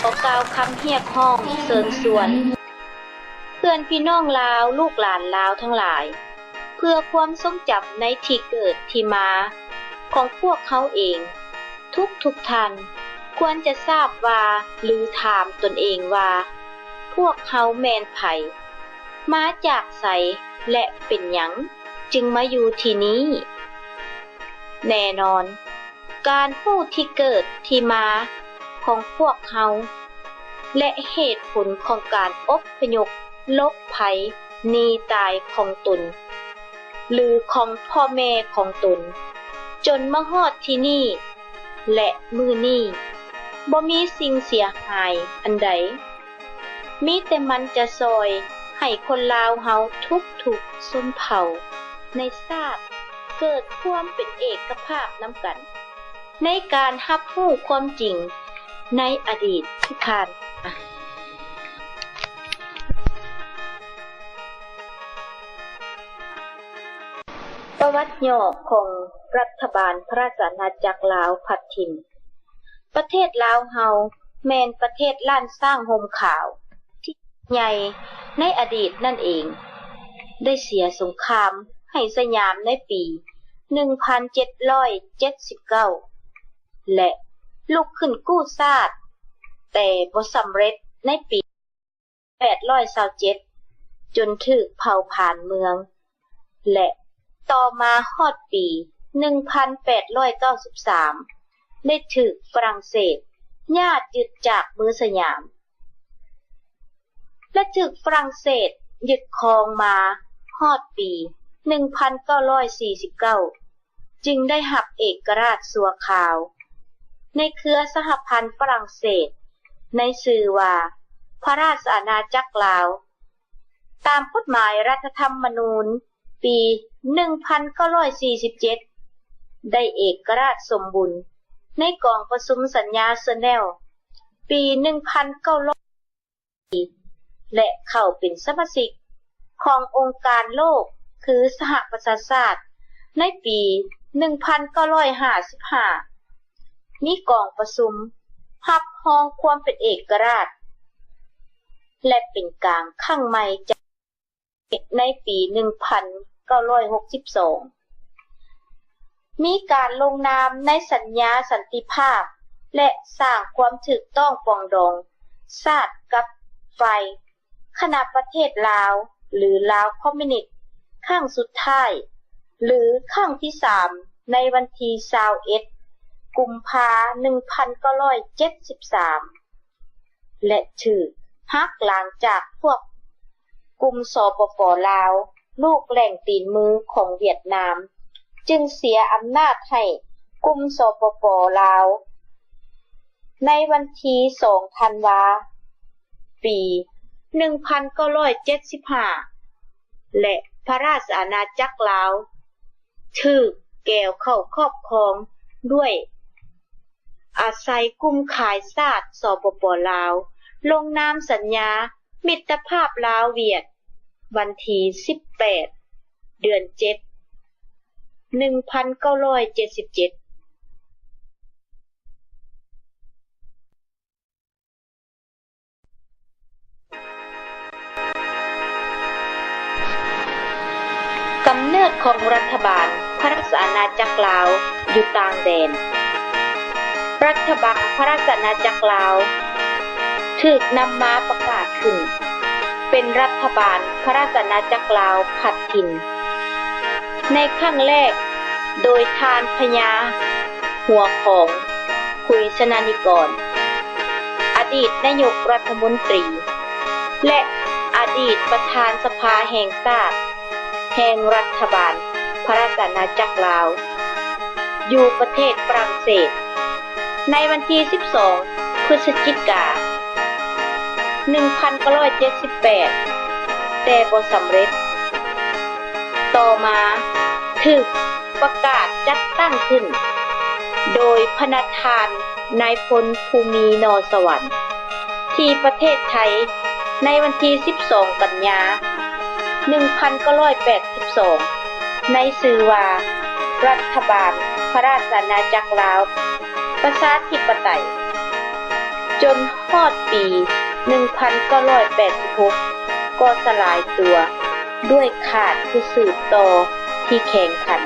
ຂໍກ່າວຄຳຮຽກຮ້ອງເຊີນຊວນເພື່ອນພີ່ນ້ອງລາວ, ລູກຫຼານລາວທັງຫຼາຍ, ເພື່ອຄວາມຊົງຈຳໃນທີ່ເກີດທີ່ມາຂອງພວກເຮົາເອງ, ທຸກໆທ່ານຄວນຈະຊາບວ່າ ຫຼື ຖາມຕົນເອງວ່າ ພວກເຮົາແມ່ນໃຜ? ມາຈາກໃສ ແລະ ເປັນຫຍັງຈຶ່ງມາຢູ່ທີ່ນີ້? ແນ່ນອນ, ການຮູ້ທີ່ເກີດທີ່ມາຂອງພວກເຮົາ ແລະ ເຫດຜົນຂອງການອົບພະຍົບຫຼົບໄພໜີຕາຍຂອງຕົນ ຫຼື ຂອງພໍ່ແມ່ຂອງຕົນ ຈົນມາຮອດທີ່ນີ້ ແລະ ມື້ນີ້ ບໍ່ມີສິ່ງເສຍຫາຍອັນໃດ. ມີແຕ່ມັນຈະຊ່ອຍໃຫ້ຄົນລາວເຮົາທຸກໆຊົນເຜົ່າໃນຊາດ ເກີດຄວາມເປັນເອກະພາບນຳກັນ ໃນການຮັບຮູ້ຄວາມຈິງໃນອະດີດທີ່ຜ່ານມາ. ປະຫວັດຫຍໍ້ຂອງລັດຖະບານພະລາຊະອານາຈັກລາວພັດຖິ່ນ. ປະເທດລາວເຮົາແມ່ນປະເທດລ້ານຊ້າງຮົ່ມຂາວທີ່ໃຫຍ່ໃນອະດີດນັ້ນເອງ, ໄດ້ເສຍສົງຄາມໃຫ້ສະຫຍາມໃນປີໜຶ່ງພັນເຈັດຮ້ອຍເຈັດສິບເກົ້າ ແລະ ລຸກຂຶ້ນກູ້ຊາດ, ແຕ່ບໍ່ສຳເລັດໃນປີ ແປດຮ້ອຍຊາວເຈັດ ຈົນຖືກເຜົາຜານເມືອງ ແລະ ຕໍ່ມາຮອດປີໜຶ່ງພັນແປດຮ້ອຍເກົ້າສິບສາມ ໄດ້ຖືກຝຣັ່ງເສດຍາດຍຶດຈາກມືສະຫຍາມ ແລະ ຖືກຝຣັ່ງເສດຍຶດຄອງມາຮອດປີໜຶ່ງພັນເກົ້າຮ້ອຍສີ່ສິບເກົ້າ ຈຶ່ງໄດ້ຮັບເອກະລາດຊົ່ວຄາວ ໃນເຄືອສະຫະພັນຝຣັ່ງເສດ ໃນຊື່ວ່າ ພະລາຊະອານາຈັກລາວ. ຕາມກົດໝາຍລັດຖະທຳມະນູນປີໜຶ່ງພັນເກົ້າຮ້ອຍສີ່ສິບເຈັດ ໄດ້ເອກະລາດສົມບູນໃນກອງປະຊຸມສັນຍາເຊີແນວ ປີໜຶ່ງພັນເກົ້າຮ້ອຍ ແລະ ເຂົ້າເປັນສະມາຊິກຂອງອົງການໂລກ ຄື ສະຫະປະຊາຊາດ ໃນປີໜຶ່ງພັນເກົ້າຮ້ອຍຫ້າສິບຫ້າ ມີກອງປະຊຸມຮັບຮອງຄວາມເປັນເອກະລາດ ແລະ ເປັນກາງຄັ້ງໃໝ່ ໃນປີໜຶ່ງພັນເກົ້າຮ້ອຍຫົກສິບສອງ ມີການລົງນາມໃນສັນຍາສັນຕິພາບ ແລະ ສ້າງຄວາມຖືກຕ້ອງປອງດອງຊາດກັບຝ່າຍຄະນະປະເທດລາວ ຫຼື ລາວຄອມມິວນິດ ຄັ້ງສຸດທ້າຍ ຫຼື ຄັ້ງທີສາມ ໃນວັນທີຊາວເອັດ ກຸມພາ ໜຶ່ງພັນເກົ້າຮ້ອຍເຈັດສິບສາມ ແລະ ຖືກຫັກຫຼັງຈາກພວກກຸ່ມ ສປປ ລາວ ລູກແຫຼ່ງຕີນມືຂອງຫວຽດນາມ ຈຶ່ງເສຍອຳນາດໃຫ້ກຸ່ມ ສປປ ລາວ ໃນວັນທີສອງ ທັນວາ ປີໜຶ່ງພັນເກົ້າຮ້ອຍເຈັດສິບຫ້າ ແລະ ພະລາຊະອານາຈັກລາວ ຖືກແກວເຂົ້າຄອບຄອງດ້ວຍ ອາໄສກຸ່ມຄ້າຊາດ ສປປ ລາວ ລົງນາມສັນຍາມິດຕະພາບລາວ-ຫວຽດ ວັນທີສິບແປດ ເດືອນເຈັດ ໜຶ່ງພັນເກົ້າຮ້ອຍເຈັດສິບເຈັດ. ກຳເນີດຂອງລັດຖະບານພະລາຊະອານາຈັກລາວຢູ່ຕ່າງແດນ. ລັດຖະບານພະລາຊະອານາຈັກລາວ ຖືກນຳມາປະກາດຂຶ້ນເປັນລັດຖະບານພະລາຊະອານາຈັກລາວພັດຖິ່ນ ໃນຄັ້ງແລກ ໂດຍທ່ານພະຍາຫົວຂອງ ຄຸຍ ຊະນະນິກອນ ອະດີດນາຍົກລັດຖະມົນຕີ ແລະ ອະດີດປະທານສະພາແຫ່ງຊາດ ແຫ່ງລັດຖະບານພະລາຊະອານາຈັກລາວ ຢູ່ປະເທດຝຣັ່ງເສດ ໃນວັນທີສິບສອງ ພຶດສະຈິກາ ໜຶ່ງພັນເກົ້າຮ້ອຍເຈັດສິບແປດ ແຕ່ບໍ່ສຳເລັດ. ຕໍ່ມາຖືກປະກາດຈັດຕັ້ງຂຶ້ນໂດຍພະນະທ່ານນາຍພົນ ພູມີ ໜໍ່ສະຫວັນ ທີ່ປະເທດໄທ ໃນວັນທີສິບສອງ ກັນຍາ ໜຶ່ງພັນເກົ້າຮ້ອຍແປດສິບສອງ ໃນຊື່ວ່າ ລັດຖະບານພະລາຊະອານາຈັກລາວ ປະຊາທິປະໄຕ. ຈົນຮອດປີໜຶ່ງພັນເກົ້າຮ້ອຍແປດສິບຫົກ ກໍສະຫຼາຍຕົວດ້ວຍຂາດຜູ້ສືບຕໍ່ທີ່ແຂງຂັນ.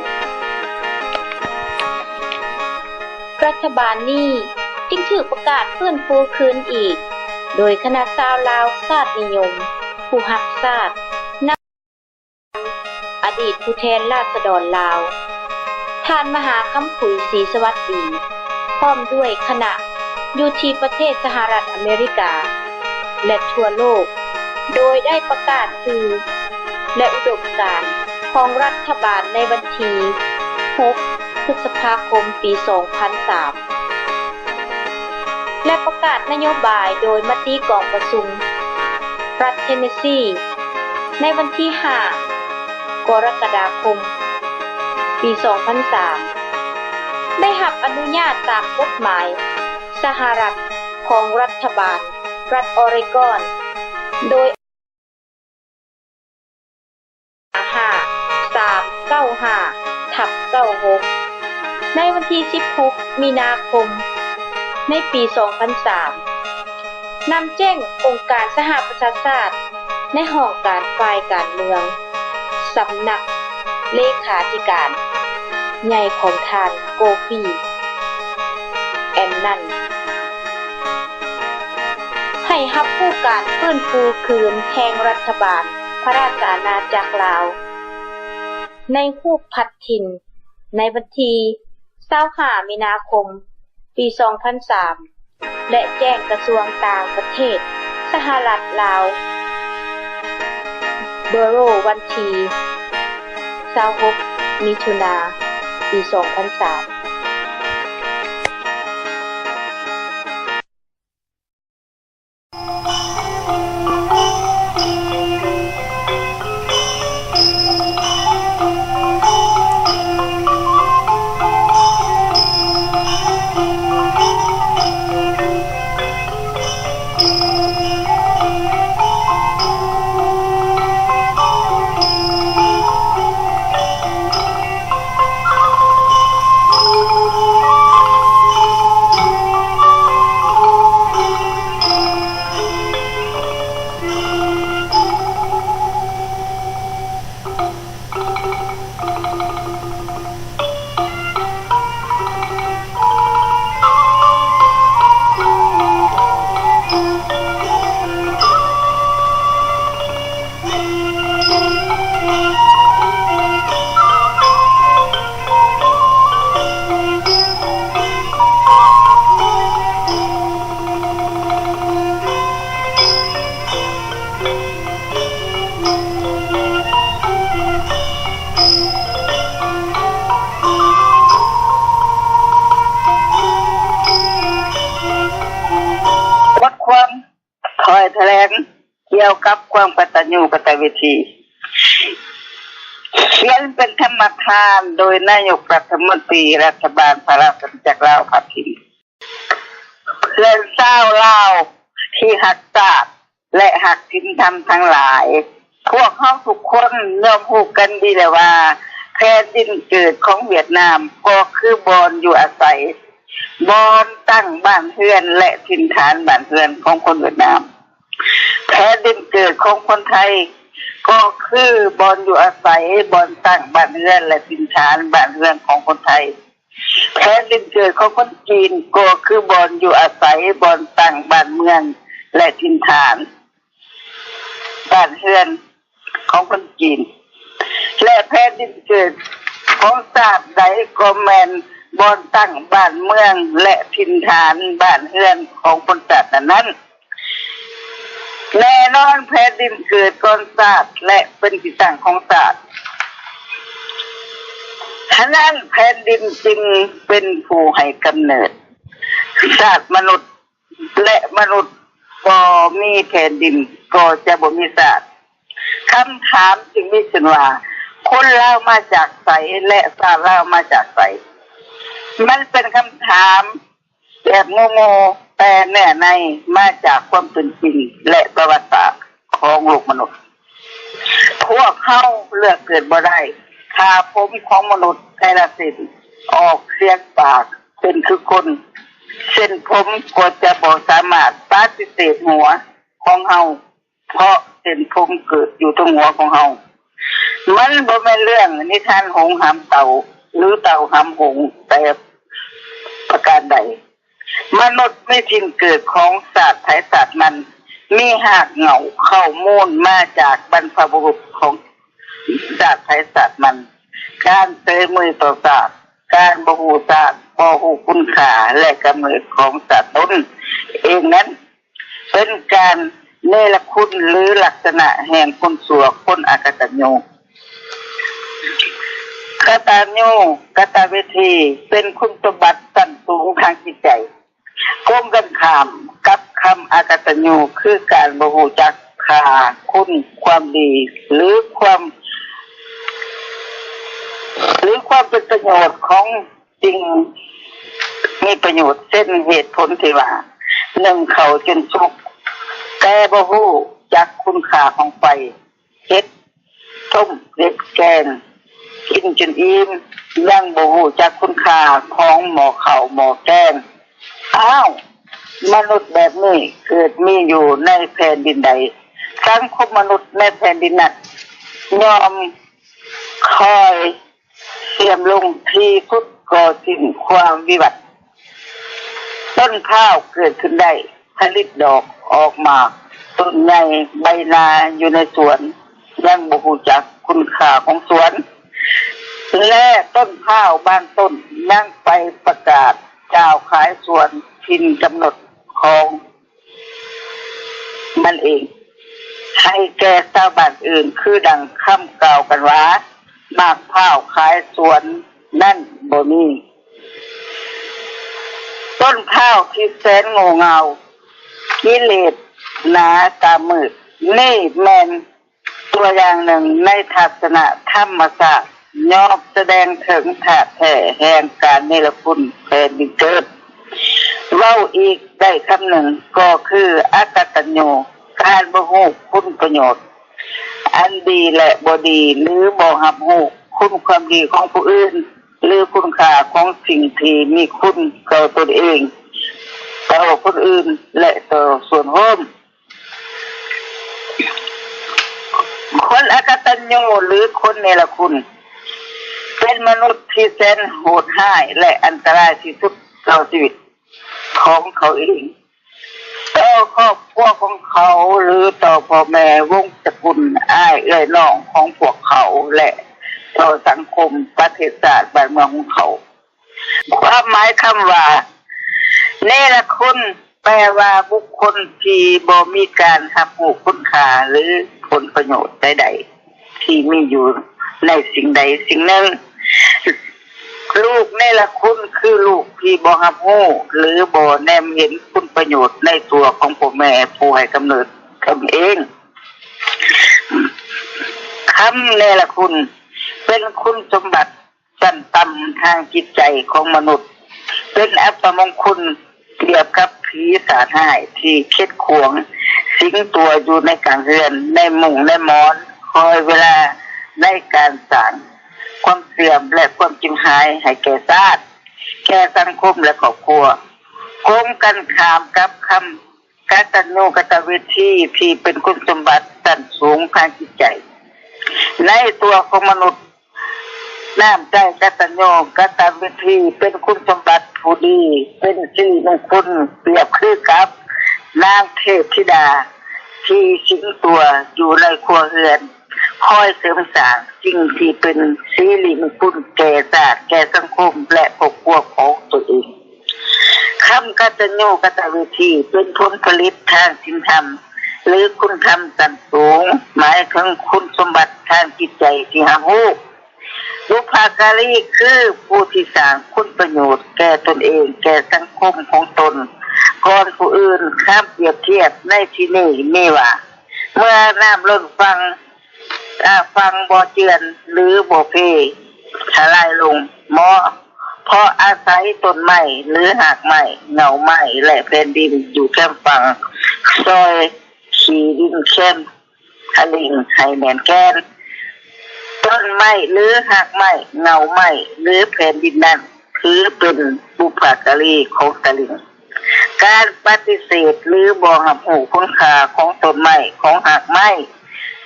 ລັດຖະບານນີ້ຈຶ່ງຖືກປະກາດຟື້ນຟູຄືນອີກ ໂດຍຄະນະຊາວລາວຊາດນິຍົມ ຜູ້ຮັກຊາດ ນຳ ອະດີດຜູ້ແທນລາຊະດອນລາວ ທ່ານມະຫາຄຳຜຸຍ ສີສະຫວັດດີ ພ້ອມດ້ວຍຄະນະ ຢູ່ທີ່ປະເທດສະຫະລັດອາເມລິກາ ແລະ ທົ່ວໂລກ, ໂດຍໄດ້ປະກາດຊື່ ແລະ ອຸດົມການຂອງລັດຖະບານໃນວັນທີຫົກ ພຶດສະພາຄົມ ປີສອງພັນສາມ ແລະ ປະກາດນະໂຍບາຍໂດຍມະຕິກອງປະຊຸມລັດເທນເນຊີ ໃນວັນທີຫ້າ ກໍລະກະດາຄົມ ປີສອງພັນສາມ ໄດ້ຮັບອະນຸຍາດຕາມກົດໝາຍສະຫະລັດຂອງລັດຖະບານລັດອອເຣກອນ ໂດຍ ຫ້າສາມເກົ້າຫ້າ ທັບ ເກົ້າຫົກ ໃນວັນທີສິບຫົກ ມີນາຄົມ ໃນປີສອງພັນສາມ ນຳແຈ້ງອົງການສະຫະປະຊາຊາດ ໃນຫ້ອງການຝ່າຍການເມືອງ ສຳນັກເລຂາທິການໃຫຍ່ຂອງທ່ານ ໂກຟີ ແອນນັນ ໃຫ້ຮັບຮູ້ການຟື້ນຟູຄືນແຫ່ງລັດຖະບານພະລາຊະອານາຈັກລາວ ໃນຮູບພັດຖິ່ນ ໃນວັນທີຊາວຫ້າ ມີນາຄົມ ປີສອງພັນສາມ ແລະ ແຈ້ງກະຊວງຕ່າງປະເທດສະຫະລັດລາວ ເບີໂຣ ວັນທີຊາວຫົກ ມິຖຸນາ ປີສອງພັນສາມ. ບົດຄວາມ ຖ້ອຍຖະແຫຼງກ່ຽວກັບຄວາມກະຕັນຍູກະຕະເວທີ ຂຽນເປັນທຳມະທານໂດຍນາຍົກລັດຖະມົນຕີລັດຖະບານພະລາຊະອານາຈັກລາວພັດຖິ່ນ. ເພື່ອນຊາວລາວທີ່ຮັກຊາດ ແລະ ຮັກສິນທຳທັງຫຼາຍ, ພວກເຮົາທຸກຄົນຍອມຮູ້ກັນດີແລ້ວວ່າ ແຜ່ນດິນເກີດຂອງຫວຽດນາມກໍຄືບ່ອນຢູ່ອາໄສ, ບ່ອນຕັ້ງບ້ານເຮືອນ ແລະ ຖິ່ນຖານບ້ານເຮືອນຂອງຄົນຫວຽດນາມ. ແຜ່ນດິນເກີດຂອງຄົນໄທກໍຄືບ່ອນຢູ່ອາໄສ, ບ່ອນຕັ້ງບ້ານເຮືອນ ແລະ ຖິ່ນຖານບ້ານເຮືອນຂອງຄົນໄທ. ແຜ່ນດິນເກີດຂອງຄົນຈີນກໍຄືບ່ອນຢູ່ອາໄສ, ບ່ອນຕັ້ງບ້ານເມືອງ ແລະ ຖິ່ນຖານ ບ້ານເຮືອນຂອງຄົນຈີນ ແລະ ແຜ່ນດິນເກີດຂອງຊາດໃດກໍແມ່ນບ່ອນຕັ້ງບ້ານເມືອງ ແລະ ຖິ່ນຖານບ້ານເຮືອນຂອງຄົນຊາດນັ້ນໆ. ແນ່ນອນ, ແຜ່ນດິນເກີດກ່ອນຊາດ ແລະ ເປັນທີ່ຕັ້ງຂອງຊາດ. ສະນັ້ນ, ແຜ່ນດິນຈຶ່ງເປັນຜູ້ໃຫ້ກຳເນີດຊາດມະນຸດ ແລະ ມະນຸດບໍ່ມີແຜ່ນດິນກໍຈະບໍ່ມີຊາດ. ຄຳຖາມຈຶ່ງມີຂຶ້ນວ່າ ຄົນລາວມາຈາກໃສ ແລະ ຊາດລາວມາຈາກໃສ? ມັນເປັນຄຳຖາມແບບໂງ່ໆ, ແຕ່ເນື້ອໃນມາຈາກຄວາມເປັນຈິງ ແລະ ປະຫວັດສາດຂອງໂລກມະນຸດ. ພວກເຮົາເລືອກເກີດບໍ່ໄດ້, ຖ້າຜົມຂອງມະນຸດແຕ່ລະເສັ້ນອອກສຽງປາກເປັນຄືຄົນ, ເສັ້ນຜົມກໍຈະບໍ່ສາມາດປະຕິເສດຫົວຂອງເຮົາ ເພາະເສັ້ນຜົມເກີດຢູ່ເທິງຫົວຂອງເຮົາ. ມັນບໍ່ແມ່ນເລື່ອງນິທານຫົງຫາມເຕົ່າ ຫຼື ເຕົ່າຫາມຫົງແຕ່ປະການໃດ. ມະນຸດມີຖິ່ນເກີດຂອງຊາດໃຜຊາດມັນ, ມີຮາກເຫງົ້າເຄົ້າມູນມາຈາກບັນພະບຸລຸດຂອງຊາດໃຜຊາດມັນ. ການເສຍມືຕໍ່ຊາດ, ການບໍ່ຮູ້ຊາດ, ບໍ່ຮູ້ຄຸນຄ່າ ແລະ ກຳເນີດຂອງຊາດຕົນເອງນັ້ນ ເປັນການເນລະຄຸນ ຫຼື ລັກສະນະແຫ່ງຄົນຊົ່ວ, ຄົນອະກະຕັນຍູ. ກະຕັນຍູກະຕະເວທີ ເປັນຄຸນສົມບັດຊັ້ນສູງທາງຈິດໃຈ. ກົງກັນຂ້າມກັບຄຳອະກະຕັນຍູ ຄືການບໍ່ຮູ້ຈັກຄ່າຄຸນຄວາມດີ ຫຼື ຄວາມ ຫຼື ຄວາມເປັນປະໂຫຍດຂອງສິ່ງມີປະໂຫຍດ ເຊັ່ນ ເຫດຜົນທີ່ວ່າ ໜຶ້ງເຂົ້າຈົນສຸກ ແຕ່ບໍ່ຮູ້ຈັກຄຸນຄ່າຂອງໄຟ, ເຮັດຕົ້ມ, ເຮັດແກງ, ກິນຈົນອີ່ມ, ຍັງບໍ່ຮູ້ຈັກຄຸນຄ່າຂອງໝໍ້ເຂົ້າໝໍ້ແກງ. ອ້າວ! ມະນຸດແບບນີ້ເກີດມີຢູ່ໃນແຜ່ນດິນໃດ? ສັງຄົມມະນຸດໃນແຜ່ນດິນນັ້ນ ຍ່ອມຄ່ອຍເສື່ອມລົງ, ທີ່ສຸດກໍສິ້ນຄວາມວິວັດ. ຕົ້ນພ້າວເກີດຂຶ້ນໄດ້, ຜະລິດດອກອອກໝາກ, ຕົ້ນໃຫຍ່ໃບນາຢູ່ໃນສວນ, ຍັງບໍ່ຮູ້ຈັກຄຸນຄ່າຂອງສວນ ແລະ ຕົ້ນພ້າວບາງຕົ້ນຍັງໄປປະກາດກ່າວຂາຍສວນຖິ່ນກຳນົດຂອງມັນເອງ ໃຫ້ແກ່ຊາວບ້ານອື່ນ, ຄືດັ່ງຄຳກ່າວກັນວ່າ ໝາກພ້າວຂາຍສວນນັ້ນບໍ່ມີ. ຕົ້ນພ້າວທີ່ແສນໂງ່ເຫງົ້າ, ກິເລດໜາຕາມືດ, ນີ້ແມ່ນຕົວຢ່າງໜຶ່ງໃນທັດສະນະທຳມະຊາດ ຍອມສະແດງເຖິງທາດແທ້ແຫ່ງການເນລະຄຸນແຜ່ນດິນເກີດ. ເວົ້າອີກໄດ້ຄຳໜຶ່ງກໍຄື ອະກະຕັນຍູ, ການບໍ່ຮູ້ຄຸນປະໂຫຍດອັນດີ ແລະ ບໍ່ດີ ຫຼື ບໍ່ຮັບຮູ້ຄຸນຄວາມດີຂອງຜູ້ອື່ນ ຫຼື ຄຸນຄ່າຂອງສິ່ງທີ່ມີຄຸນຕໍ່ຕົນເອງ, ຕໍ່ຄົນອື່ນ ແລະ ຕໍ່ສ່ວນຮ່ວມ. ຄົນອະກະຕັນຍູ ຫຼື ຄົນເນລະຄຸນ ເປັນມະນຸດທີ່ແສນໂຫດຮ້າຍ ແລະ ອັນຕະລາຍທີ່ສຸດຕໍ່ຊີວິດຂອງເຂົາເອງ, ຕໍ່ຄອບຄົວຂອງເຂົາ ຫຼື ຕໍ່ພໍ່ແມ່ ວົງຕະກຸນ, ອ້າຍເອື້ອຍນ້ອງຂອງພວກເຂົາ ແລະ ຕໍ່ສັງຄົມ, ປະເທດຊາດ, ບ້ານເມືອງຂອງເຂົາ. ຄວາມໝາຍຄຳວ່າ ເນລະຄຸນ ແປວ່າບຸກຄົນທີ່ບໍ່ມີການຮັບຮູ້ຄຸນຄ່າ ຫຼື ຜົນປະໂຫຍດໃດໆທີ່ມີຢູ່ໃນສິ່ງໃດສິ່ງໜຶ່ງ. ລູກເນລະຄຸນຄືລູກທີ່ບໍ່ຮັບຮູ້ ຫຼື ບໍ່ແນມເຫັນຄຸນປະໂຫຍດໃນຕົວຂອງພໍ່ແມ່ຜູ້ໃຫ້ກຳເນີດຕົນເອງ. ຄຳເນລະຄຸນ ເປັນຄຸນສົມບັດ ຊັ້ນຕ່ຳທາງຈິດໃຈຂອງມະນຸດ, ເປັນອັບປະມົງຄຸນ ປຽບກັບຜີສາດຮ້າຍທີ່ເຂັດຂວາງສິງຕົວຢູ່ໃນກາງເຮືອນ, ໃນມຸ້ງໃນໝອນ, ຄອຍເວລາໃນການສ້າງຄວາມເສື່ອມ ແລະ ຄວາມຈິບຫາຍໃຫ້ແກ່ຊາດ, ແກ່ສັງຄົມ ແລະ ຄອບຄົວ. ກົງກັນຂ້າມກັບຄຳ ກະຕັນຍູກະຕະເວທີ ທີ່ເປັນຄຸນສົມບັດຊັ້ນສູງທາງຈິດໃຈໃນຕົວຂອງມະນຸດ. ນ້ຳໃຈກະຕັນຍູກະຕະເວທີ ເປັນຄຸນສົມບັດຜູ້ດີ, ເປັນສິລິມຸງຄຸນ ປຽບຄືກັບນາງເທບທິດາທີ່ສິງຕົວຢູ່ໃນຄົວເຮືອນ, ຄອຍເສີມສ້າງສິ່ງທີ່ເປັນສິລິມຸງຄຸນແກ່ຊາດ, ແກ່ສັງຄົມ ແລະ ຄອບຄົວຂອງຕົນເອງ. ຄຳກະຕັນຍູກະຕະເວທີ ເປັນຜົນຜະລິດທາງສິນທຳ ຫຼື ຄຸນທຳຊັ້ນສູງ, ໝາຍເຖິງຄຸນສົມບັດທາງຈິດໃຈທີ່ຮັບຮູ້. ບຸບພະກາລີ ຄືຜູ້ທີ່ສ້າງຄຸນປະໂຫຍດແກ່ຕົນເອງ, ແກ່ສັງຄົມຂອງຕົນ ກ່ອນຜູ້ອື່ນ. ຄຳປຽບທຽບໃນທີ່ນີ້ມີວ່າ ເມື່ອນ້ຳລົ້ນຝັ່ງ, ອາ, ຝັ່ງບໍ່ເຈື່ອນ ຫຼື ບໍ່ເພທະລາຍລົງ, ເໝາະ ເພາະອາໄສຕົ້ນໄມ້ ຫຼື ຮາກໄມ້, ເຫງົ້າໄມ້ ແລະ ແຜ່ນດິນຢູ່ແຄມຝັ່ງ, ຊ່ອຍຂີ້ດິນແຄມຕະລິ່ງໃຫ້ແໜ້ນແກ່ນ. ຕົ້ນໄມ້ ຫຼື ຮາກໄມ້, ເຫງົ້າໄມ້ ຫຼື ແຜ່ນດິນນັ້ນ ຖືເປັນບຸພະກາລີຂອງຕະລິ່ງ. ການປະຕິເສດ ຫຼື ບໍ່ຮັບຮູ້ຄຸນຄ່າຂອງຕົ້ນໄມ້, ຂອງຮາກໄມ້,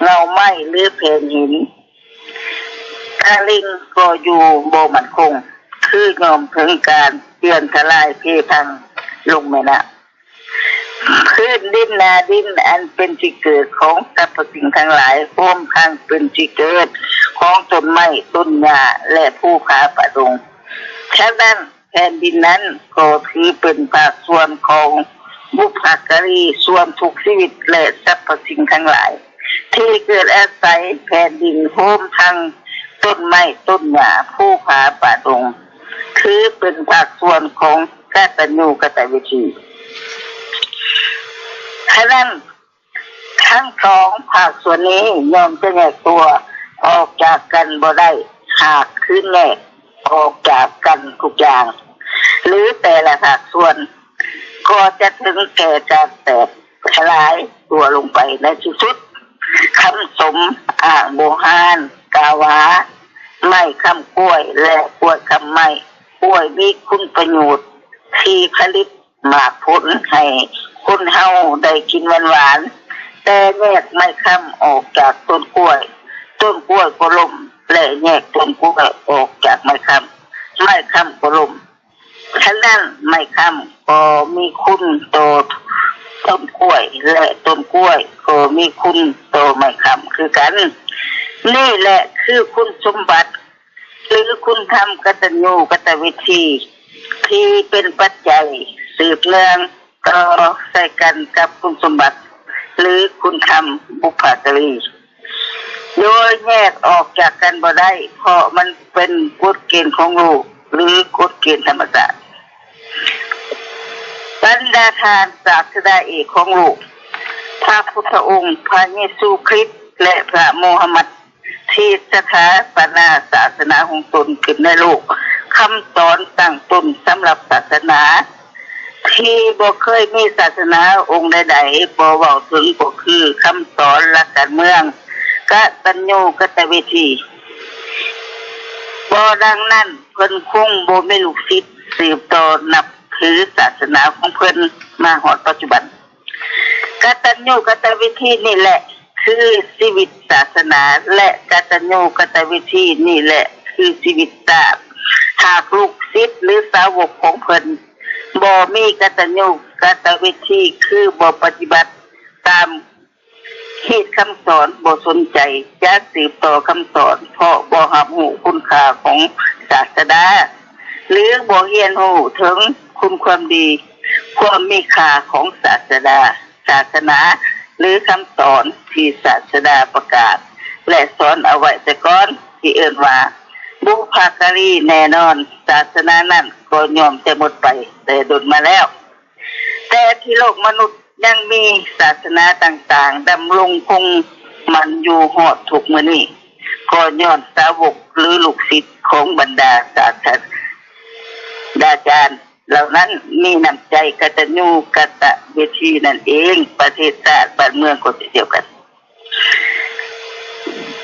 ເຫງົ້າໄມ້ ຫຼື ແຜ່ນຫີນ, ຕະລິ່ງກໍຢູ່ບໍ່ໝັ້ນຄົງ, ຄືຍ່ອມເຖິງການເຈື່ອນທະລາຍເພພັງລົງແມ່ນ້ຳ. ພື້ນດິນໜ້າດິນອັນເປັນທີ່ເກີດຂອງສັບພະສິ່ງທັງຫຼາຍ, ຮວມທັງເປັນທີ່ເກີດຂອງຕົ້ນໄມ້, ຕົ້ນຫຍ້າ ແລະ ພູຜາປ່າດົງ. ສະນັ້ນ, ແຜ່ນດິນນັ້ນກໍຖືເປັນພາກສ່ວນຂອງບຸພະກາລີສ່ວນທຸກຊີວິດ ແລະ ສັບພະສິ່ງທັງຫຼາຍ ທີ່ເກີດອາໄສແຜ່ນດິນ, ຮວມທັງຕົ້ນໄມ້, ຕົ້ນຫຍ້າ, ພູຜາປ່າດົງ, ຖືເປັນພາກສ່ວນຂອງກະຕັນຍູກະຕະເວທີ. ສະນັ້ນ, ທັງສອງພາກສ່ວນນີ້ຍ່ອມຈະແຍກຕົວອອກຈາກກັນບໍ່ໄດ້, ຫາກຄືນແຍກອອກຈາກກັນທຸກຢ່າງ ຫຼື ແຕ່ລະພາກສ່ວນ ກໍຈະເຖິງແກ່ການແຕກສະລາຍຕົວລົງໄປໃນທີ່ສຸດ. ຄຳສົມອ້າງບູຮານກ່າວວ່າ, ໄມ້ຄ້ຳກ້ວຍ ແລະ ກ້ວຍຄ້ຳໄມ້. ກ້ວຍມີຄຸນປະໂຫຍດທີ່ຜະລິດ ໝາກຜົນໃຫ້ຄົນເຮົາໄດ້ກິນຫວານໆ, ແຕ່ແຍກໄມ້ຄ້ຳອອກຈາກຕົ້ນກ້ວຍ, ຕົ້ນກ້ວຍກໍລົ້ມ ແລະ ແຍກຕົ້ນກ້ວຍອອກຈາກໄມ້ຄ້ຳ, ໄມ້ຄ້ຳກໍລົ້ມ. ສະນັ້ນ, ໄມ້ຄ້ຳກໍມີຄຸນຕໍ່ຕົ້ນກ້ວຍ ແລະ ຕົ້ນກ້ວຍກໍມີຄຸນຕໍ່ໄມ້ຄ້ຳຄືກັນ. ນີ້ແຫຼະຄືຄຸນສົມບັດ ຫຼື ຄຸນທຳກະຕັນຍູກະຕະເວທີ ທີ່ເປັນປັດໄຈສືບເນື່ອງຕໍ່ໃສ່ກັນກັບຄຸນສົມບັດ ຫຼື ຄຸນທຳບຸພະກາລີ ໂດຍແຍກອອກຈາກກັນບໍ່ໄດ້, ເພາະມັນເປັນກົດເກນຂອງໂລກ ຫຼື ກົດເກນທຳມະຊາດ. ບັນດາທ່ານສາສະດາເອກຂອງໂລກ, ພະພຸດທະອົງ, ພະເຢຊູຄຣິດ ແລະ ພະໂມຮະມັດ ທີ່ສະຖາປະນາສາສະໜາຂອງຕົນຂຶ້ນໃນໂລກ, ຄຳສອນຕັ້ງຕົ້ນສຳລັບສາສະໜາທີ່ບໍ່ເຄີຍມີສາສະໜາອົງໃດໆບໍ່ເວົ້າເຖິງ ກໍຄືຄຳສອນຫຼັກການເມືອງ, ກະຕັນຍູກະຕະເວທີ. ບໍ່ດັ່ງນັ້ນ, ເພິ່ນຄົງບໍ່ມີລູກສິດສືບຕໍ່ນັບຖືສາສະໜາຂອງເພິ່ນມາຮອດປັດຈຸບັນ. ກະຕັນຍູກະຕະເວທີນີ້ແຫຼະຄືຊີວິດສາສະໜາ ແລະ ກະຕັນຍູກະຕະເວທີນີ້ແຫຼະຄືຊີວິດຊາດ. ຫາກລູກສິດ ຫຼື ສາວົກຂອງເພິ່ນບໍ່ມີກະຕັນຍູກະຕະເວທີ ຄືບໍ່ປະຕິບັດຕາມຮີດຄຳສອນ, ບໍ່ສົນໃຈຈະສືບຕໍ່ຄຳສອນ ເພາະບໍ່ຮັບຮູ້ຄຸນຄ່າຂອງສາສະດາ ຫຼື ບໍ່ຮຽນຮູ້ເຖິງຄຸນຄວາມດີ ຄວາມມີຄ່າຂອງສາສະດາ, ສາສະໜາ ຫຼື ຄຳສອນທີ່ສາສະດາປະກາດ ແລະ ສອນເອົາໄວ້ແຕ່ກ່ອນ ທີ່ເອີ້ນວ່າບຸພະກາລີ. ແນ່ນອນ, ສາສະໜານັ້ນກໍຍ່ອມຈະໝົດໄປແຕ່ດົນມາແລ້ວ. ແຕ່ທີ່ໂລກມະນຸດຍັງມີສາສະໜາຕ່າງໆດຳລົງຄົງໝັ້ນຢູ່ຮອດທຸກມື້ນີ້ ກໍຍ້ອນສາວົກ ຫຼື ລູກສິດຂອງບັນດາສາສະດາຈານ ເຫຼົ່ານັ້ນມີນ້ຳໃຈກະຕັນຍູກະຕະເວທີນັ້ນເອງ, ປະເທດຊາດບ້ານເມືອງກໍເຊັ່ນດຽວກັນ.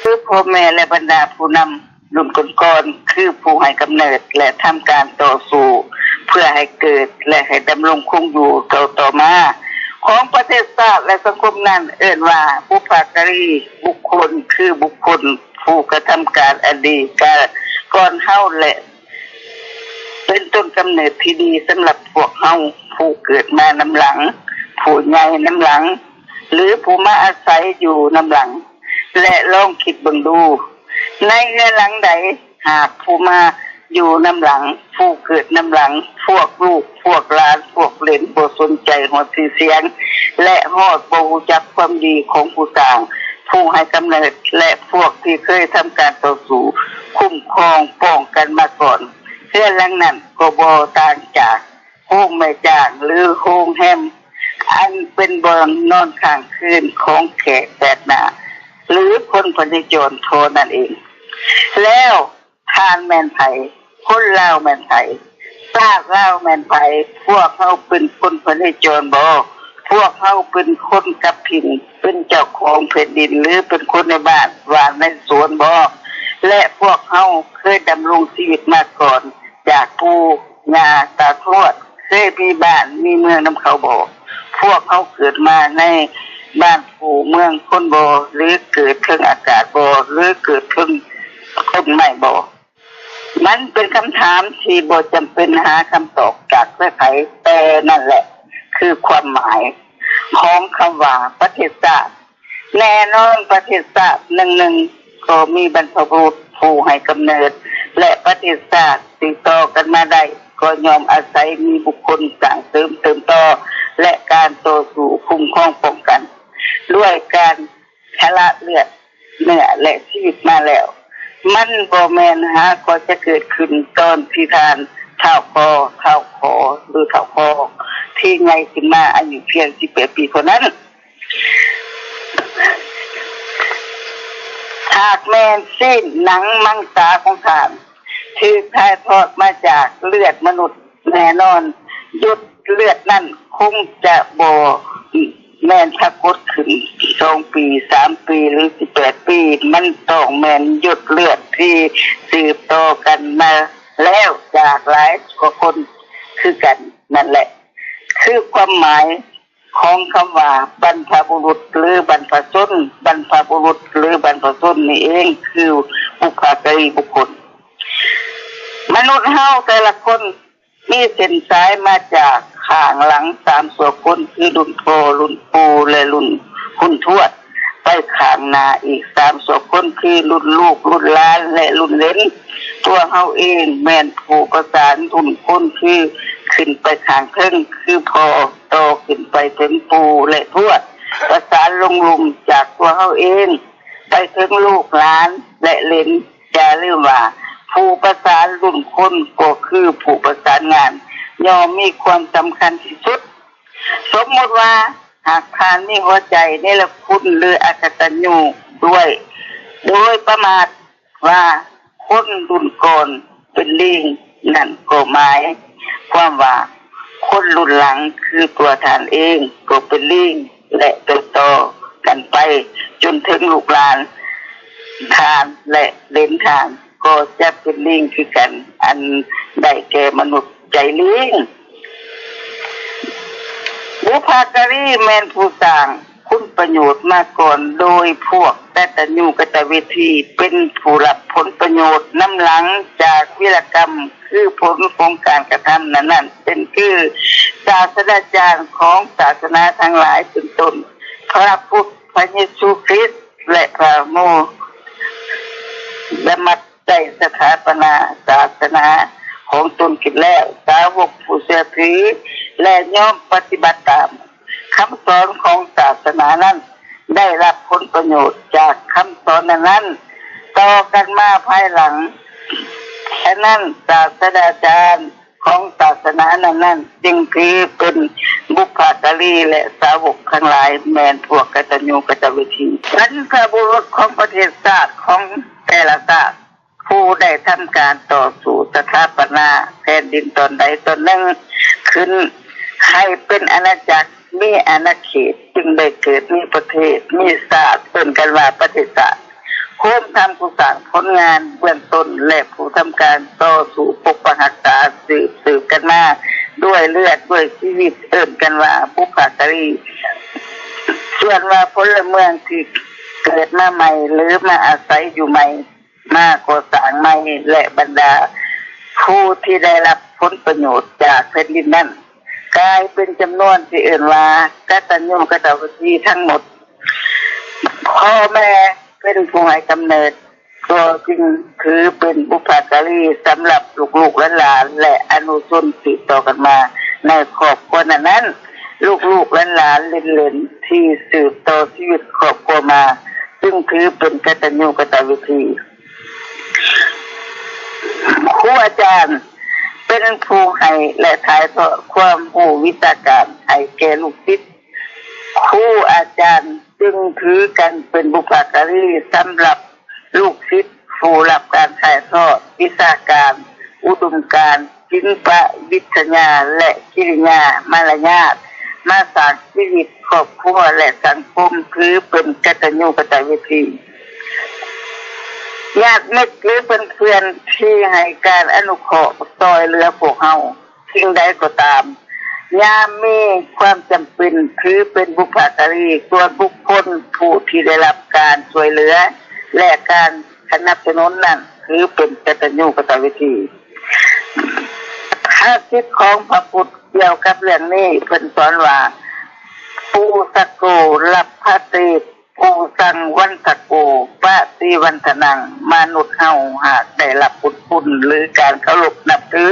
ຄືພໍ່ແມ່ ແລະ ບັນດາຜູ້ນຳລຸ້ນກ່ອນໆ ຄືຜູ້ໃຫ້ກຳເນີດ ແລະ ທຳການຕໍ່ສູ້ເພື່ອໃຫ້ເກີດ ແລະ ໃຫ້ດຳລົງຄົງຢູ່ຕໍ່ໆມາຂອງປະເທດຊາດ ແລະ ສັງຄົມນັ້ນ ເອີ້ນວ່າບຸພະກາລີບຸກຄົນ ຄືບຸກຄົນຜູ້ກະທຳການອັນດີກ່ອນເຮົາ ແລະ ເປັນຕົ້ນກຳເນີດທີ່ດີສຳລັບພວກເຮົາຜູ້ເກີດມານຳຫຼັງ, ຜູ້ໃຫຍ່ນຳຫຼັງ ຫຼື ຜູ້ມາອາໄສຢູ່ນຳຫຼັງ. ແລະ ລອງຄິດເບິ່ງດູ, ໃນເຮືອນຫຼັງໃດຫາກຜູ້ມາຢູ່ນຳຫຼັງ, ຜູ້ເກີດນຳຫຼັງ, ພວກລູກ, ພວກຫຼານ, ພວກເຫຼນບໍ່ສົນໃຈຮອດຊື່ສຽງ ແລະ ຮອດບໍ່ຮູ້ຈັກຄວາມດີຂອງຜູ້ສ້າງ, ຜູ້ໃຫ້ກຳເນີດ ແລະ ພວກທີ່ເຄີຍທຳການຕໍ່ສູ້, ຄຸ້ມຄອງ, ປ້ອງກັນມາກ່ອນ, ເຮືອນຫຼັງນັ້ນກໍບໍ່ຕ່າງຈາກໂຮງແມ່ຈ້າງ ຫຼື ໂຮງແຮມ ອັນເປັນບ່ອນນອນຄ້າງຄືນຂອງແຂກແປກໜ້າ ຫຼື ຄົນພະເນຈອນທໍ່ນັ້ນເອງ. ແລ້ວທ່ານແມ່ນໃຜ? ຄົນລາວແມ່ນໃຜ? ຊາດລາວແມ່ນໃຜ? ພວກເຮົາເປັນຄົນພະເນຈອນບໍ? ພວກເຮົາເປັນຄົນກັບຖິ່ນ, ເປັນເຈົ້າຂອງແຜ່ນດິນ ຫຼື ເປັນຄົນໃນບ້ານ, ບ້ານໃນສວນບໍ? ແລະ ພວກເຮົາເຄີຍດຳລົງຊີວິດມາກ່ອນ ຈາກປູ່ຍ່າຕາທວດ ເຄີຍມີບ້ານມີເມືອງນຳເຂົາບໍ່? ພວກເຮົາເກີດມາໃນບ້ານຜູ້ເມືອງຄົນບໍ່ ຫຼືເກີດເທິງອາກາດບໍ່ ຫຼືເກີດເທິງຕົ້ນໄມ້ບໍ່? ມັນເປັນຄຳຖາມທີ່ບໍ່ຈຳເປັນຫາຄຳຕອບຈາກໃຜໆ, ແຕ່ນັ້ນແຫຼະຄືຄວາມໝາຍຂອງຄຳວ່າປະເທດຊາດ. ແນ່ນອນປະເທດຊາດໜຶ່ງໆ ກໍມີບັນພະບຸລຸດຜູ້ໃຫ້ກຳເນີດ ແລະ ປະເທດຊາດສືບຕໍ່ກັນມາໄດ້ ກໍຍ່ອມອາໄສມີບຸກຄົນສ້າງເສີມເຕີມຕໍ່ ແລະ ການຕໍ່ສູ້ຄຸ້ມຄອງປ້ອງກັນ ດ້ວຍການຊະລະເລືອດເນື້ອ ແລະ ຊີວິດມາແລ້ວ. ມັນບໍ່ແມ່ນຫາກໍຈະເກີດຂຶ້ນຕອນທີ່ທ່ານທ້າວກໍ ທ້າວຂໍ ຫຼື ທ້າວຄອ ທີ່ໃຫຍ່ຂຶ້ນມາອາຍຸພຽງສິບແປດປີເທົ່ານັ້ນ. ຫາກແມ່ນຊີ້ນໜັງມັງສາຂອງທ່ານຖືກຖ່າຍທອດມາຈາກເລືອດມະນຸດ, ແນ່ນອນ ຢົດເລືອດນັ້ນຄົງຈະບໍ່ແມ່ນປາກົດຂຶ້ນສອງປີ, ສາມປີ ຫຼື ສິບແປດປີ. ມັນຕ້ອງແມ່ນຢົດເລືອດທີ່ສືບຕໍ່ກັນມາແລ້ວຈາກຫຼາຍກວ່າຄົນຄືກັນ. ນັ້ນແຫຼະຄືຄວາມໝາຍ ຂອງຄຳວ່າບັນພະບຸລຸດ ຫຼື ບັນພະຊົນ. ບັນພະບຸລຸດ ຫຼື ບັນພະຊົນນີ້ເອງ ຄືບຸບພະກາລີບຸກຄົນ. ມະນຸດເຮົາແຕ່ລະຄົນມີເສັ້ນສາຍມາຈາກຂ້າງຫຼັງສາມຊົ່ວຄົນ ຄືລຸ້ນພໍ່, ລຸ້ນປູ່ ແລະ ລຸ້ນ ຮຸ່ນທວດ, ໄປຂ້າງໜ້າອີກສາມຊົ່ວຄົນ ຄືລຸ້ນລູກ, ລຸ້ນຫຼານ ແລະ ລຸ້ນເຫຼນ. ຕົວເຮົາເອງແມ່ນຜູ້ປະສານລຸ້ນຄົນ ຄືຂຶ້ນໄປຂ້າງເທິງ ຄືພໍ່ ຕໍ່ຂຶ້ນໄປເຖິງປູ່ ແລະ ທວດ, ປະສານລົງລຸ່ມຈາກຕົວເຮົາເອງໄປເຖິງລູກຫຼານ ແລະ ເຫຼນ. ຢ່າລືມວ່າ ຜູ້ປະສານລຸ້ນຄົນກໍຄືຜູ້ປະສານງານ ຍ່ອມມີຄວາມສຳຄັນທີ່ສຸດ. ສົມມຸດວ່າ ຫາກທ່ານມີຫົວໃຈເນລະຄຸນ ຫຼື ອະກະຕັນຍູດ້ວຍ ໂດຍປະໝາດ ວ່າຄົນລຸ້ນກ່ອນເປັນລີງ, ນັ້ນກໍໝາຍຄວາມວ່າຄົນລຸ້ນຫຼັງ ຄືຕົວທ່ານເອງ ກໍເປັນລີງ ແລະ ເຕີບໂຕກັນໄປຈົນເຖິງລູກຫຼານທ່ານ ແລະ ເຫຼນທ່ານ ກໍຈະເປັນລີງຄືກັນ, ອັນໄດ້ແກ່ມະນຸດໃຈລີງ. ບຸບພະກາລີແມ່ນຜູ້ສ້າງ ຜົນປະໂຫຍດມາກ່ອນໂດຍພວກກະຕັນຍູກະຕະເວທີ ເປັນຜູ້ຮັບຜົນປະໂຫຍດນຳຫຼັງຈາກວິລະກຳ ຄືຜົນຂອງການກະທຳນັ້ນໆ ເປັນຄືສາດສະດາຈານຂອງສາສະໜາທັງຫຼາຍ ເປັນຕົ້ນ ພະພຸດ, ພະເຢຊູຄຣິດ ແລະ ພະໂມຮະມັດ ໄດ້ສະຖາປະນາສາສະໜາຂອງຕົນຂຶ້ນແລ້ວ, ສາວົກຜູ້ເຊື່ອຖື ແລະ ຍອມປະຕິບັດຕາມຄຳສອນຂອງສາສະໜານັ້ນ ໄດ້ຮັບຜົນປະໂຫຍດຈາກຄຳສອນນັ້ນໆ ຕໍ່ກັນມາພາຍຫຼັງ. ສະນັ້ນ ສາດສະດາຈານຂອງສາສະໜານັ້ນໆ ຈຶ່ງຖືເປັນບຸບພະກາລີ ແລະ ສາວົກທັງຫຼາຍ ແມ່ນພວກກະຕັນຍູກະຕະເວທີ ບັນພະບຸລຸດຂອງປະເທດຊາດຂອງແຕ່ລະຊາດ ຜູ້ໄດ້ທຳການຕໍ່ສູ້ສະຖາປະນາແຜ່ນດິນຕອນໃດຕອນໜຶ່ງຂຶ້ນໃຫ້ເປັນອານາຈັກ ມີອານາເຂດ ຈຶ່ງໄດ້ເກີດມີປະເທດ ມີຊາດ ເອີ້ນກັນວ່າປະເທດຊາດ. ໂຮມທັງຜູ້ສ້າງຜົນງານເບື້ອງຕົ້ນ ແລະ ຜູ້ທຳການຕໍ່ສູ້ປົກປັກຮັກສາ ສືບໆກັນມາດ້ວຍເລືອດດ້ວຍຊີວິດ ເອີ້ນກັນວ່າບຸບພະກາລີ. ສ່ວນວ່າພົນລະເມືອງທີ່ເກີດມາໃໝ່ ຫຼື ມາອາໄສຢູ່ໃໝ່ ມາກໍ່ສ້າງໃໝ່ ແລະ ບັນດາຜູ້ທີ່ໄດ້ຮັບຜົນປະໂຫຍດຈາກແຜ່ນດິນນັ້ນ ກາຍເປັນຈຳນວນທີ່ເອີ້ນວ່າກະຕັນຍູກະຕະເວທີທັງໝົດ. ພໍ່ແມ່ເປັນຜູ້ໃຫ້ກຳເນີດ ກໍຈຶ່ງຖືເປັນບຸບພະກາລີສຳລັບລູກໆຫຼານໆ ແລະ ອະນຸຊົນສືບຕໍ່ກັນມາໃນຄອບຄົວນັ້ນໆ. ລູກໆຫຼານໆ ເຫຼນໆ ທີ່ສືບຕໍ່ຊີວິດຄອບຄົວມາ ຈຶ່ງຖືເປັນກະຕັນຍູກະຕະເວທີ. ຄູອາຈານເປັນຜູ້ໃຫ້ ແລະ ຖ່າຍທອດຄວາມຮູ້ວິຊາການໃຫ້ແກ່ລູກສິດ. ຄູອາຈານຈຶ່ງຖືກັນເປັນບຸບພະກາລີສຳລັບລູກສິດ ຜູ້ຮັບການຖ່າຍທອດວິຊາການ, ອຸດົມການ, ສິນປະວິທະຍາ ແລະ ກິລິຍາມາລະຍາດ ມາສ້າງຊີວິດຄອບຄົວ ແລະ ສັງຄົມ ຖືເປັນກະຕັນຍູກະຕະເວທີ. ຍາດມິດ ຫຼື ເພື່ອນໆ ທີ່ໃຫ້ການອະນຸເຄາະຊ່ອຍເຫຼືອພວກເຮົາສິ່ງໃດກໍຕາມ ຍາມມີຄວາມຈຳເປັນ ຖືເປັນບຸບພະກາລີ ສ່ວນບຸກຄົນຜູ້ທີ່ໄດ້ຮັບການຊ່ວຍເຫຼືອ ແລະ ການສະໜັບສະໜູນນັ້ນ ຖືເປັນກະຕັນຍູກະຕະເວທີ. ພາສິດຂອງພະພຸດກ່ຽວກັບເລື່ອງນີ້ ເພິ່ນສອນວ່າ ປູຊະໂກ ລັບພະເຕ ປູຊັງວັນທະໂກ ປະຕິວັນທະນັງ ມະນຸດເຮົາຫາກໄດ້ຮັບບຸນຄຸນ ຫຼື ການເຄົາລົບນັບຖື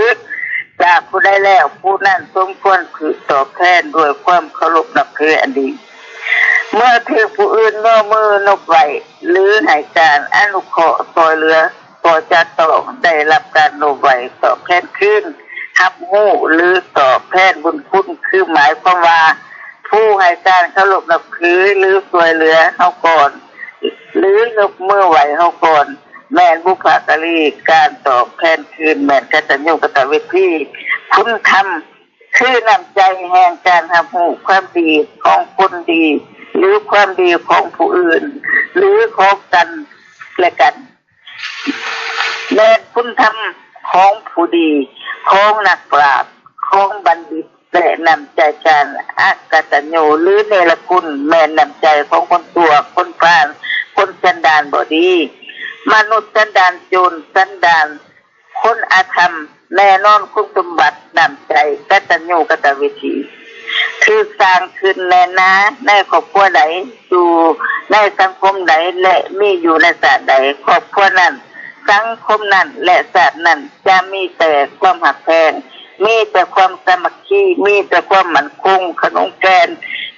ຈາກຜູ້ໃດແລ້ວ ຜູ້ນັ້ນສົມຄວນຖືກຕອບແທນດ້ວຍຄວາມເຄົາລົບນັບຖືອັນດີ. ເມື່ອຖືກຜູ້ອື່ນຍົກມືນົບໄຫວ້ ຫຼື ໃຫ້ການອະນຸເຄາະຊ່ອຍເຫຼືອ ກໍຈະຕ້ອງໄດ້ຮັບການນົບໄຫວ້ຕອບແທນຄືນ, ຮັບຮູ້ ຫຼື ຕອບແທນບຸນຄຸນ ຄືໝາຍຄວາມວ່າ ຜູ້ໃຫ້ການເຄົາລົບນັບຖື ຫຼື ຊ່ວຍເຫຼືອເຮົາກ່ອນ ຫຼື ຍົກມືໄຫວ້ເຮົາກ່ອນ ແມ່ນບຸບພະກາລີ, ການຕອບແທນຄືນແມ່ນກະຕັນຍູກະຕະເວທີ. ຄຸນທຳ ຄືນ້ຳໃຈແຫ່ງການຮັບຮູ້ຄວາມດີຂອງຄົນດີ ຫຼື ຄວາມດີຂອງຜູ້ອື່ນ ຫຼື ຂອງກັນແລະກັນ. ແມ່ນຄຸນທຳຂອງຜູ້ດີ, ຂອງນັກປາດ, ຂອງບັນດິດ ແລະ ນ້ຳໃຈການອະກະຕັນຍູ ຫຼື ເນລະຄຸນ ແມ່ນນ້ຳໃຈຂອງຄົນຊົ່ວ, ຄົນພານ, ຄົນສັນດານບໍ່ດີ, ມະນຸດສັນດານໂຈນ, ສັນດານຄົນອະທຳ. ແນ່ນອນຄຸນສົມບັດນ້ຳໃຈກະຕັນຍູກະຕະເວທີ ຖືກສ້າງຂຶ້ນແນ່ນາໃນຄອບຄົວໃດ, ຢູ່ໃນສັງຄົມໃດ ແລະ ມີຢູ່ໃນຊາດໃດ, ຄອບຄົວນັ້ນ, ສັງຄົມນັ້ນ ແລະ ຊາດນັ້ນ ຈະມີແຕ່ຄວາມຮັກແພງ, ມີແຕ່ຄວາມສາມັກຄີ, ມີແຕ່ຄວາມໝັ້ນຄົງຂະໜົງແກ່ນ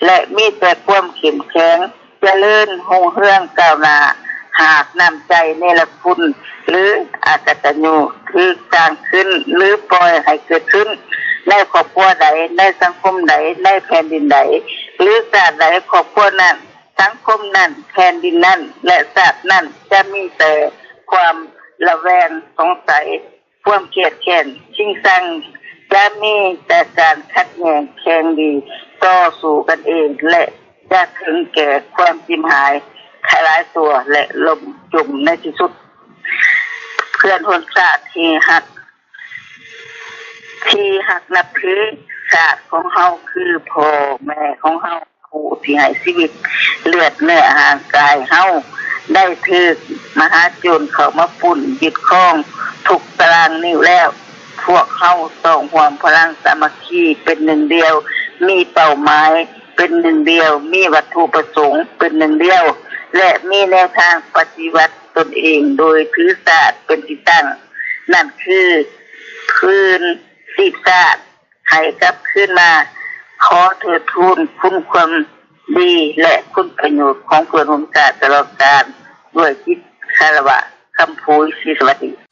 ແລະ ມີແຕ່ຄວາມເຂັ້ມແຂງ ຈະເລີນຮຸ່ງເຮືອງກ້າວໜ້າ. ຫາກນ້ຳໃຈເນລະຄຸນ ຫຼື ອະກະຕັນຍູ ຖືກສ້າງຂຶ້ນ ຫຼື ປ່ອຍໃຫ້ເກີດຂຶ້ນໃນຄອບຄົວໃດ, ໃນສັງຄົມໃດ, ໃນແຜ່ນດິນໃດ ຫຼື ຊາດໃດ, ຄອບຄົວນັ້ນ, ສັງຄົມນັ້ນ, ແຜ່ນດິນນັ້ນ ແລະ ຊາດນັ້ນ ຈະມີແຕ່ຄວາມລະແວງສົງໄສ, ຄວາມຄຽດແຄ້ນຊິງຊັງ, ຈະມີແຕ່ການຂັດແຍ່ງແຂ່ງດີຕໍ່ສູ້ກັນເອງ ແລະ ຈະເຖິງແກ່ຄວາມຖິ້ມຫາຍ, ທະລາຍຕົວ ແລະ ລົ້ມຈົມໃນທີ່ສຸດ. ເພື່ອນຮ່ວມຊາດທີ່ຮັກ, ທີ່ຮັກນັບຖື, ຊາດຂອງເຮົາຄືພໍ່ແມ່ຂອງເຮົາ. ຜູ້ທີ່ໃຫ້ຊີວິດເລືອດເນື້ອຮ່າງກາຍເຮົາ ໄດ້ຖືກມະຫາໂຈນເຂົ້າມາປຸ້ນຍຶດຄອງທຸກຕາລາງນິ້ວແລ້ວ. ພວກເຮົາຕ້ອງຮ່ວມພະລັງສາມັກຄີເປັນໜຶ່ງດຽວ, ມີເປົ້າໝາຍເປັນໜຶ່ງດຽວ, ມີວັດຖຸປະສົງເປັນໜຶ່ງດຽວ ແລະ ມີແນວທາງປະຕິວັດຕົນເອງໂດຍຖືຊາດເປັນທີ່ຕັ້ງ, ນັ້ນຄືພື້ນຊີບຊາດ ໃຫ້ກັບຄືນມາ. ຂໍເທີດທູນຄຸນຄວາມດີ ແລະ ຄຸນປະໂຫຍດຂອງເພື່ອນຮ່ວມຊາດຕະຫຼອດການ ດ້ວຍຈິດຄາລະວະ. ຄຳພູ ສີສະຫວັດດີ.